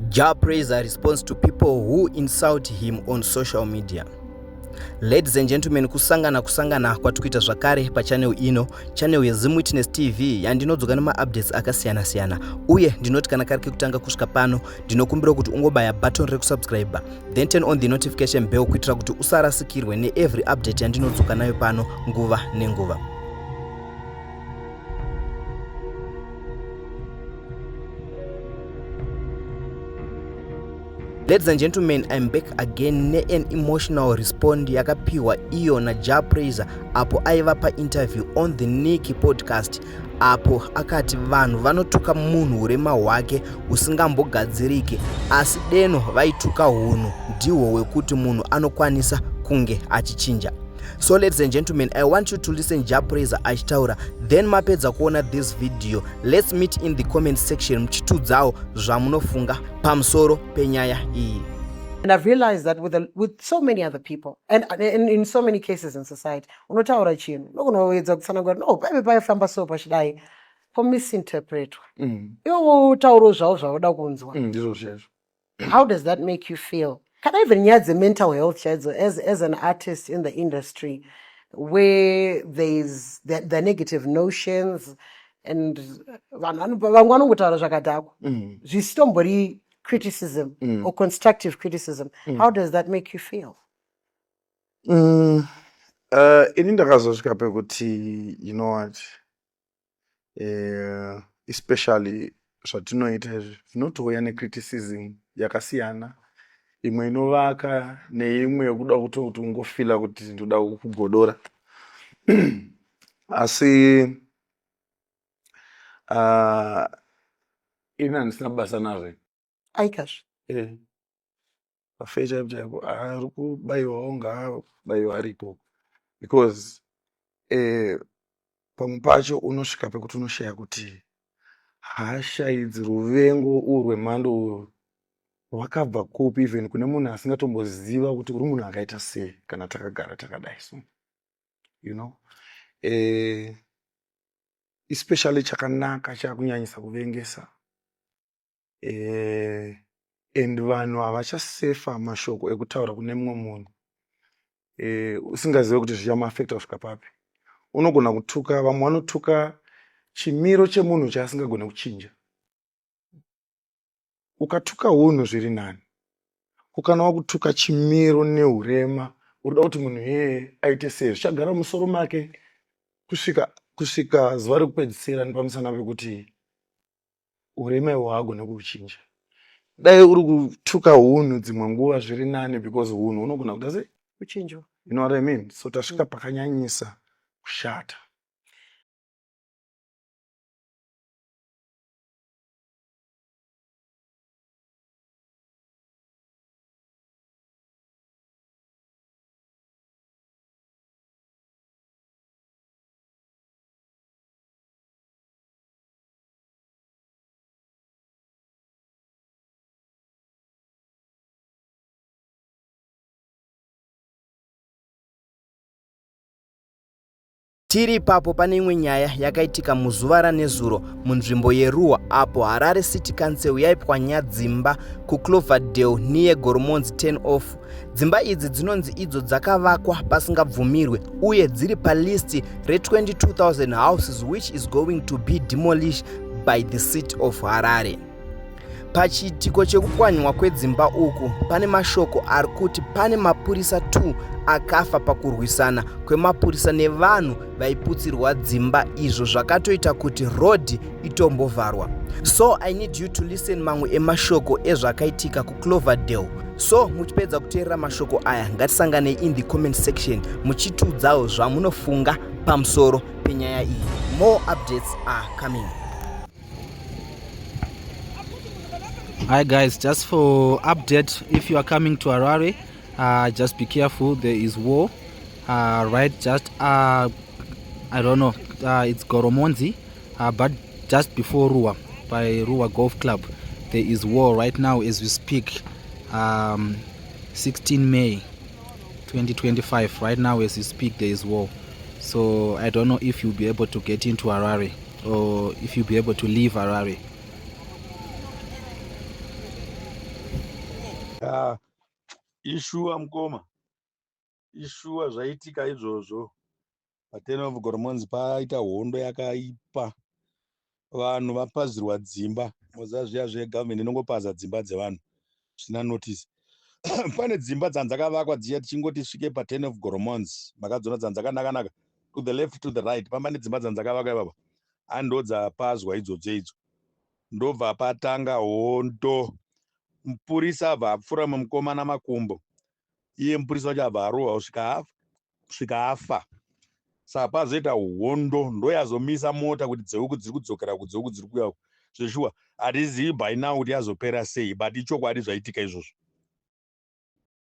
Jah Prayzah responds to people who insult him on social media. Ladies and gentlemen, kusangana kusangana kwatikuita zvakare pachannel ino, channel yeZim Witness TV yandinodzoka nemaupdates akasiyana siyana, uye ndinoti kana kari kekutanga kusvika pano ndinokumbira kuti ungobaya button rekusubscribe then turn on the notification bell kuitira kuti usarasikirwe neevery update yandinodzoka nayo pano nguva nenguva. Ladies and gentlemen, I'm back again nean emotional respond yakapiwa iyo naJah Prayzah apo aiva painterview on the Nikki podcast apo akati vanhu vanotuka munhu urema hwake husingambogadzirike asi deno vaituka hunhu ndihwo hwekuti munhu anokwanisa kunge achichinja. So ladies and gentlemen, I want you to listen Jah Prayzah achitaura, then mapedza kuona this video, let's meet in the comment section muchitudzawo zvamunofunga pamusoro penyaya iyi. And I've realized that with so many other people and in so many cases in society, unotaura chinhu unogona kutsanangura no paive paifamba so pachidai pomisinterpretwa iwe wotaurawo zvavo zvauda kunzwa. Ndizvo chaizvo. How does that make you feel? Kana even nyaya dzemental health chaidzo, as an artist in the industry where there's the negative notions and vanhu vamwe vanongotaura zvakadhakwa zvisitombori criticism or constructive criticism. How does that make you feel? Ini ndakazosvika pekuti, you know what, especially zvatinoita izvi zvinotouya necriticism yakasiyana, imwe inovaka neimwe yekuda kutoti ungofila kuti ndoda kugodora, asi ini handisina basa nazvo. Aikazve. Pafe chaipo chaipo ari kubayiwawo ngaabayiwa ari ikoko, because pamwe pacho unosvika pekuti unoshaya kuti hasha idzi, ruvengo urwu rwemhando urwu rwakabva kupi, even kune munhu asingatomboziva kuti uri munhu akaita sei kana takagara takadai. So especially chakanaka chakunyanyisa kuvengesa, and vanhu havachasefa mashoko ekutaura kune mumwe munhu usingazive kuti zvichamuafecta kusvika papi. Unogona kutuka, vamwe vanotuka chimiro chemunhu chaasingagone kuchinja. Ukatuka hunhu zviri nani, kukana wakutuka chimiro neurema urikuda kuti munhu iyeye aite sei, zvichagara mumusoro make kusvika zuva rekupedzisira nepamusana pekuti urema ihwo haagone kuhuchinja. Dai uri kutuka hunhu dzimwe nguva zviri nani, because hunhu hunogona kuita sei? Kuchinjwa. You know what I mean? So tasvika pakanyanyisa kushata. Tiri ipapo pane imwe nyaya yakaitika muzuva ranezuro munzvimbo yeRuwa apo Harare City Council yaipwanya dzimba kuCloverdale near Goromonzi 10 off. Dzimba idzi dzinonzi idzo dzakavakwa pasingabvumirwe uye dziri palist re22,000 houses which is going to be demolished by the city of Harare. Pachiitiko chekupwanywa kwedzimba uku pane mashoko ari kuti pane mapurisa 2 akafa pakurwisana kwemapurisa nevanhu vaiputsirwa dzimba izvo zvakatoita kuti road itombovharwa. So I need you to listen mamwe emashoko ezvakaitika kuCloverdale. So muchipedza kuteerera mashoko aya ngatisanganei in the comment section muchitiudzawo zvamunofunga pamusoro penyaya iyi. More updates are coming. Hi guys, just for update, if you are coming to Harare, just be careful, there is war right just I don't know, it's Goromonzi, but just before Ruwa, by Ruwa Golf Club, there is war right now as we speak. 16 May 2025, right now as we speak there is war. So I don't know if you'll be able to get into Harare or if you'll be able to leave Harare. Ya, ishuwa mukoma, ishuwa zvaitika izvozvo. Paturn off Goromonzi paita hondo yakaipa, vanhu vapazirwa dzimba. Moziva zviya zvegovernment inongopaza dzimba dzevanhu zvisina notice. Pane dzimba dzanzakavakwa dziya, tichingoti svike paturn off Goromonzi, makadziona dzanzakanaka-naka to the left, to the right, pamba nedzimba dzanzakavakwa ipapa, ando dzapazwa idzodzo idzo. Ndobva patanga hondo, mupurisa abva apfura mukomana makumbo, iye mupurisa wacho abva arohwa kusvika afa. Saka pazoita hondo, ndoyazomisa mota kuti dzeuku dziri kudzokera kudzeuku dziri kuuya. Zveshuwa hatizivi by now kuti yazopera sei, but ichokwadi zvaitika izvozvo.